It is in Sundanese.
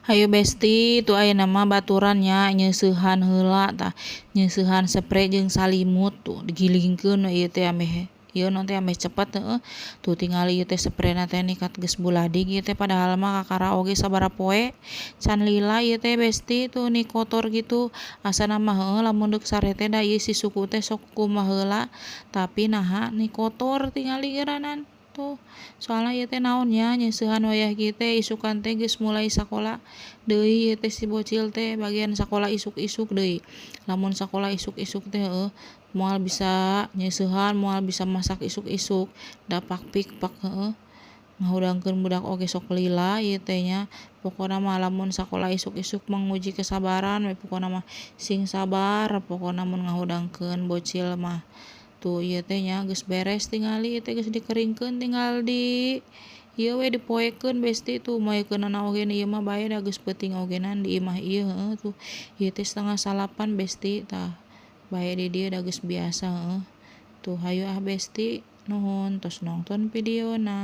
Hayu Besti, tuh ayeuna mah baturan nya nyeuseuhan heula tah, nyeuseuhan sepre jeung salimut tuh digilingkeun we ieu teh ameh ieu naon teh, ameh cepet heueuh. Tuh tingali ieu teh seprena teh nikat geus buladig ieu teh, padahal mah kakara oge sabaraha poe can lila ieu teh, Besti. Tuh ni kotor kitu asana mah heueuh, lamun deuk sare teh da ieu si suku teh sok kumaha heula, tapi naha ni kotor tingali geuranan tuh. Soalna ieu teh naon nya, nyeuseuhan wayah kieu teh, isukan teh geus mulai sakola deui ieu teh si bocil teh, bagian sakola isuk-isuk deui. Lamun sakola isuk-isuk teh heueuh, moal bisa nyeuseuhan, moal bisa masak isuk-isuk, da pak pik pak heueuh, ngahudangkeun budak oge sok lila ieu teh nya. Pokona mah lamun sakola isuk-isuk mah nguji kesabaran we, pokona mah sing sabar pokona mun ngahudangkeun bocil mah. Tuh ieu teh nya geus beres tingali, ieu teh geus dikeringkeun, tinggal di ieu we, dipoekeun, Besti. Tuh moekeunana oge ieu mah bae, da geus peuting ogenan di imah ieu heueuh. Tuh ieu teh 8.30, Besti. Tah bae di dieu da geus biasa heueuh. Tuh hayu ah, Besti, nuhun tos nongton videona.